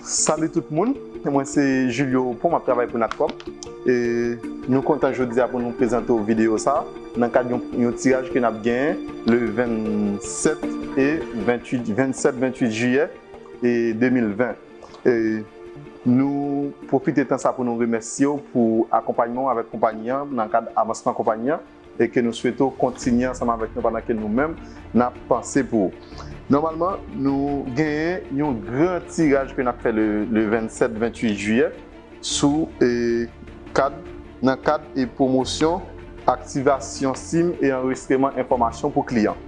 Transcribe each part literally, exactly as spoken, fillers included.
Salut tout moun, mwen se Julio Pon, m ap travay pou Natcom. E nou kontan jodi a pou nou prezante w videyo sa nan kad yon, yon tiraj ke n ap genyen le vennsèt e venntuit, vennsèt, venntuit jiyè e de mil ven. E nou pwofite tan sa pou nou remèsye w pou akonpayman w avèk konpayi an nan kad avansman konpayi an e ke nou swete w kontinye ansanm avèk nou pandan ke nou menm n ap panse pou ou. Nòmalman, nou genyen yon gran tiraj ke n ap fè le, le vennsèt, venntuit jiyè sou e, kad, nan kad e pwomosyon, aktivasyon sim e anrejistreman enfòmasyon pou kliyan.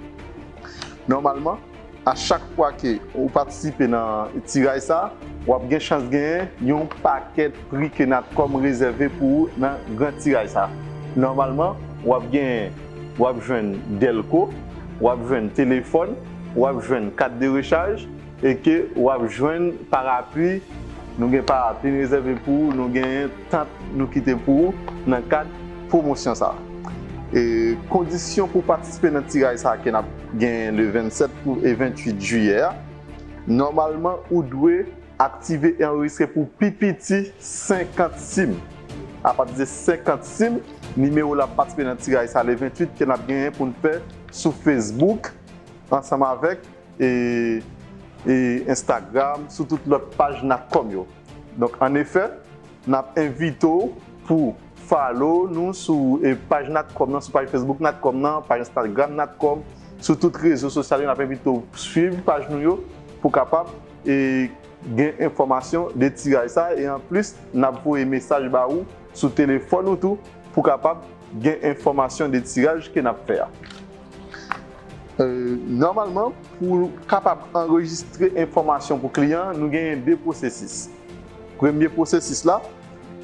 Nòmalman, a chak fwa ke ou patisipe nan tiraj sa, w ap gen chans genyen yon pakèt pri ke Natcom rezève pou ou nan gran tiraj sa. Nòmalman, w ap genyen, w ap jwenn dèlko, w ap jwenn telefòn, w ap jwenn kat de rechaj, e ke w ap jwenn parapli. Nou gen parapli n rezève pou ou, nou gen tant nou kite pou ou nan kad pwomosyon sa. E kondisyon pou patisipe nan tiraj sa ke n ap genyen le vennsèt pou, e venntuit jiyè a, nòmalman ou dwe aktive e anrejistre pou pi piti senkant sim. Apati de senkant sim, nimewo w ap patisipe nan tiraj sa le venntuit ke n ap genyen pou n fè sou Facebook ansanm avèk e, e Instagram, sou tout lòt paj Natcom yo. Donk, annefè, n ap envite w pou follow nou sou e, paj Natcom nan, sou paj Facebook Natcom nan, paj Instagram Natcom, sou tout rezo sosyal yo, n ap envite w swiv paj nou yo pou kapab e, gen enfòmasyon de tiraj sa. E anplis, n ap voye mesaj ba ou sou telefòn ou tou pou kapab gen enfòmasyon de tiraj ke n ap fè a. E, nòmalman, pou kapab anrejistre enfòmasyon pou kliyan, nou genyen de pwosesis. Premye pwosesis la,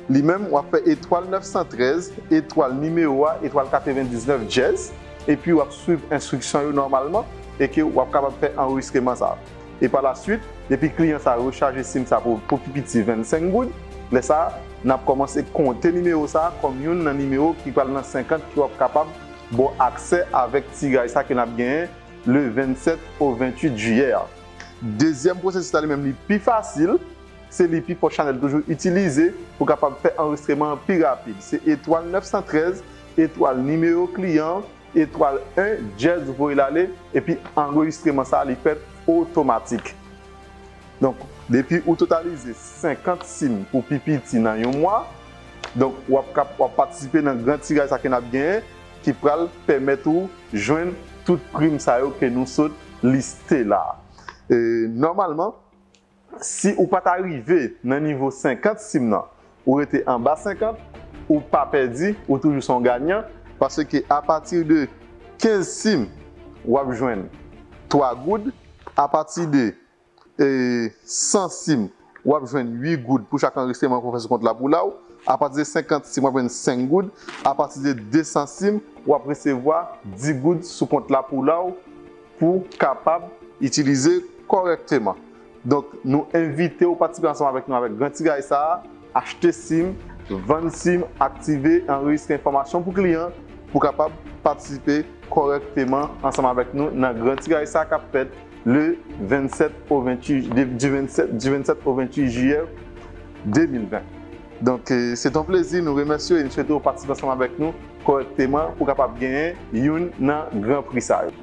li menm, w ap fè etwal nèf san trèz, etwal nimewo a, etwal katrevendiznèf dyèz, epi w ap swiv enstriksyon yo nòmalman, e ke w ap kapab fè anrejistreman sa. E pa la swit, depi kliyan sa rechaje sim sa pou, pou pi piti vennsenk goud, lè sa, n ap kòmanse konte nimewo sa kòm youn nan nimewo ki pral nan senkant ki w ap kapab ba w aksè avèk tiraj sa ke n ap genyen le vennsèt o venntuit jiyè a. Dezyèm pwosesis la, li menm, li pi fasil, se li pifò chanèl toujou itilize pou kapab fè anrejistreman an pi rapid. Se etwal nèf san trèz, etwal nimewo kliyan, etwal en dyèz voye l ale, epi anrejistreman sa a, li fèt otomatik. Donk, depi ou totalize senkant sim pou pi piti nan yon mwa, donk, w ap kap-, w ap patisipe nan gran tiraj sa ke n ap genyen, ki pral pèmèt ou jwenn tout prim sa yo ke nou sot liste la. E, nòmalman, si ou pa ta rive nan nivo senkant sim nan, ou rete anba senkant, ou pa pèdi, ou toujou se yon ganyan, paske apati de kenz sim, w ap jwenn twa goud, apati de e, san sim, w ap jwenn uit goud pou chak anrejistreman ke w fè sou kont Lapoula w. Apati de senkant sim, w ap jwenn senk goud. Apati de de san sim, w ap resevwa dis goud sou kont Lapoula w pou kapab itilize kòrèkteman. Donk, nou envite w patisipe ansanm avèk nou avèk gran tiraj sa a, achte sim, vann sim, aktive, anrejistre enfòmasyon pou kliyan pou kapab patisipe kòrèkteman ansanm avèk nou nan gran tiraj sa k ap fèt le vennsèt o venntuit, de, du vennsèt, du vennsèt o venntuit jiyè de mil ven. Donk, e, se t on plezi, nou remèsye w e nou swete w patisipe ansanm avèk nou kòrèkteman pou kapab genyen youn nan gran pri sa yo.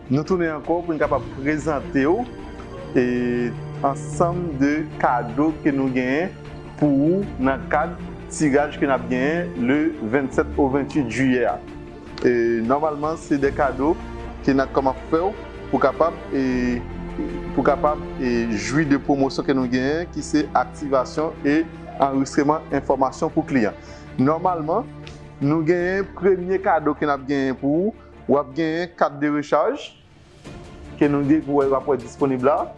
Nou tounen ankò pou n kapab prezante w, e, ansanm de kado ke nou genyen pou ou nan kad tiraj ke n ap genyen le vennsèt o venntuit jiyè a. E, nòmalman, se de kado ke Natcom ap fè w pou kapab, e, pou kapab, e, jwi de pwomosyon ke nou genyen, ki se aktivasyon e anrejistreman enfòmasyon pou kliyan. Nòmalman, nou genyen premye kado ke n ap genyen pou ou. W ap genyen kat de rechaj ke nou gen, w ap wè disponib la,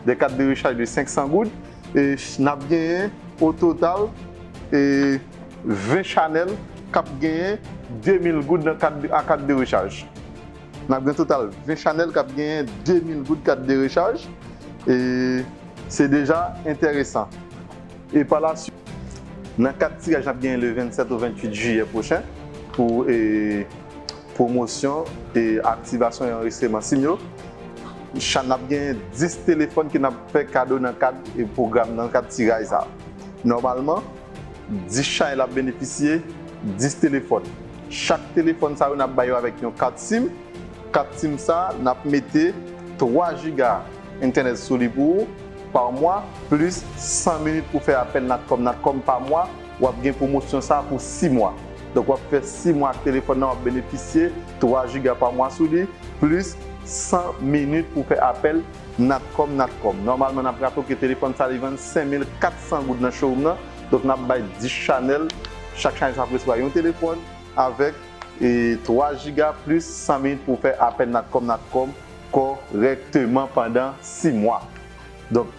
de kat de rechaj de senk san goud. E n ap genyen o total, e, ven chanèl k ap genyen de mil goud nan kat, a kat de rechaj. N ap gen total ven chanèl k ap genyen de mil goud kat de rechaj. E se deja enteresan. E pa la swit, nan kad tiraj n ap genyen le vennsèt o venntuit jiyè pwochen pou, e, pwomosyon e aktivasyon e anrejistreman sim yo, Cha-, n ap genyen dis telefòn ke n ap fè kado nan kad, e, pwogram, nan kad tiraj sa. Nòmalman, dis chanèl ap benefisye dis telefòn. Chak telefòn sa yo, n ap ba yo avèk yon kat sim. Kat sim sa, n ap mete twa jiga entènèt sou li pou ou pa mwa, plis san minit pou fè apèl Natcom, Natcom pa mwa. W ap gen pwomosyon sa pou sis mwa. Donk, w ap fè sis mwa ak telefòn nan, w ap benefisye twa jiga pa mwa sou li, plis san minit pou fè apèl Natcom, Natcom. Nòmalman, n ap raple ke telefòn sa, li vann senk mil kat san goud nan showroom nan. Donk, n ap bay dis chanèl. Chak chanèl sa ap resevwa yon telefòn avèk, e, twa jiga plis san minit pou fè apèl Natcom, Natcom kòrèkteman pandan sis mwa. Donk,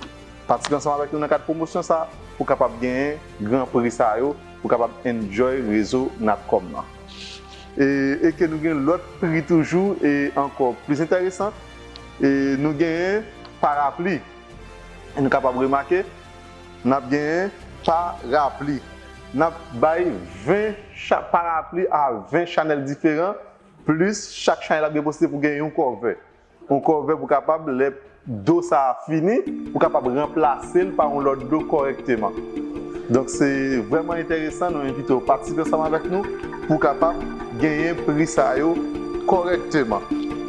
patisipe ansanm avèk nou nan kad pwomosyon sa pou kapab genyen gran pri sa yo, pou kapab enjoy rezo Natcom nan. E, e ke nou gen lòt pri toujou, e ankò plis enteresan. E nou genyen parapli. E nou kapab remake, n ap genyen parapli. N ap bay ven cha-, parapli a ven chanèl diferan, plis chak chanèl ap gen posiblite pou gen yon kòvè. Yon kòvè pou kapab, lè do sa a fini, pou kapab ranplase l pa yon lòt do kòrèkteman. Donk, se vrèman enteresan, nou envite w patisipe ansanm avèk nou pou kapab genyen pri sa yo kòrèkteman.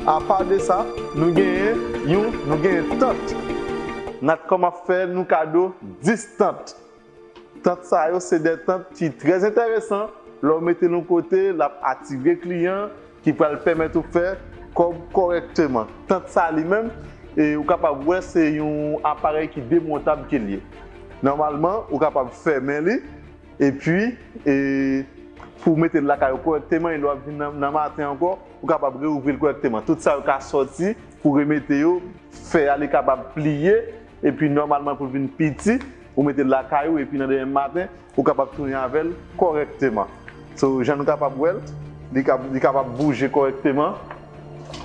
Apa de sa, nou genyen yon, nou genyen tant. Natcom ap fè nou kado dis tant. Tant sa yo se de tant ki trè enteresan. Lè w mete l yon kote, l ap atire kliyan ki pral pèmèt ou fè kòb kòrèkteman. Tant sa li menm, e, ou kapab wè se yon aparèy ki demontab ke l ye. Nòmalman, ou kapab fèmen li, epi, e, pou w mete l lakay ou kòrèkteman, e lè w ap vin nan, nan maten ankò, ou kapab reouvri l kòrèkteman. Tout sa yo ka sòti pou remete yo, fè a li kapab pliye, epi nòmalman pou l vin piti, ou mete l lakay ou, epi nan demen maten, ou kapab tounen avè l kòrèkteman. So, jan nou kapab wè l, li kab-, li kapab bouje kòrèkteman,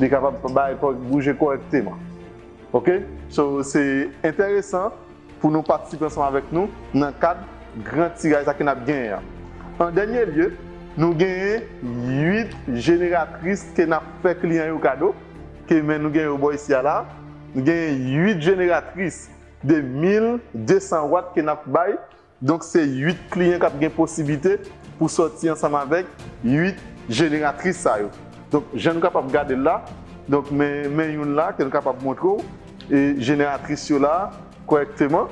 li kapab bay kò-, bouje kòrèkteman. Oke? So, se enteresan pou nou patisipe ansanm avèk nou nan kad gran tiraj sa ke n ap genyen an. An dènye lye, nou genyen uit jeneratris ke n ap fè kliyan yo kado, ke men nou genyen yo bò isi a la. Nou genyen uit jeneratris de mil de san watt ke n ap bay. Donk, se uit kliyan k ap gen posiblite pou sòti ansanm avèk uit jeneratris sa yo. Donk, jan nou kapab gade l la, donk, men, men youn la ke nou kapab montre w, e jeneratris yo la kòrèkteman,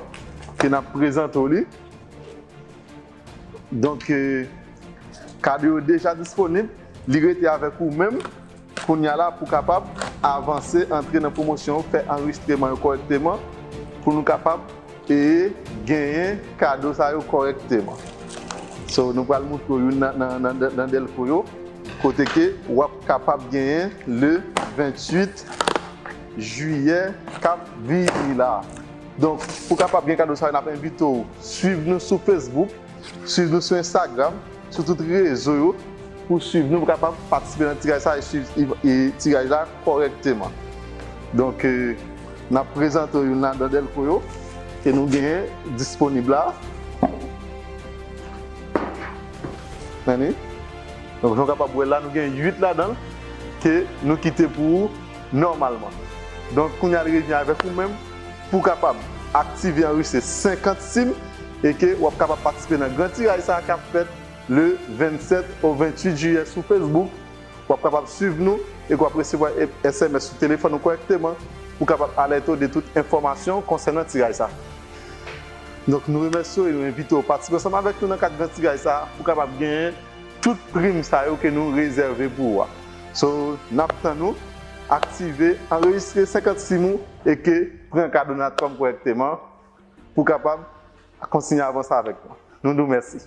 ke n ap prezante w li. Donk, e, kado yo deja disponib, li rete avèk ou menm kounye a la pou kapab avanse, antre nan pwomosyon yo, fè anrejistreman yo kòrèkteman, pou nou kapab, e, genyen kado sa yo kòrèkteman. So, nou pral montre w youn nan, nan, nan, nan dèlko yo, kote ke w ap kapab genyen le venntuit jiyè k ap vini la. Donk, pou kapab gen kado sa yo, n ap envite w swiv nou sou Facebook, swiv nou sou Instagram, sou tout rezo yo, pou swiv nou, pou kapab patisipe nan tiraj sa e swiv, e, e tiraj la kòrèkteman. Donk, e, n ap prezante w youn ladan dèlko yo ke nou genyen disponib la. Tande? Donk, jan w kapab wè la, nou gen uit ladan l ke nou kite pou ou nòmalman. Donk, kounye a, li revyen avèk ou menm pou w kapab aktive, anrejistre senkant sim e ke w ap kapab patisipe nan gran tiraj sa a k ap fèt le vennsèt o vennuit jiyè sou Facebook. W ap kapab swiv nou e ke w ap resevwa S M S sou telefòn ou kòrèkteman pou kapab alète w de tout enfòmasyon konsènan tiraj sa. Donk, nou remèsye w e nou envite w patisipe ansanm avèk nou nan kad gran tiraj sa pou kapab genyen tout prim sa yo ke nou rezève pou ou a. So, n ap tann ou, aktive, anrejistre senkant sim ou e ke pran kado Natcom kòrèkteman pou kapab kontinye avanse avèk nou. Nou di w mèsi.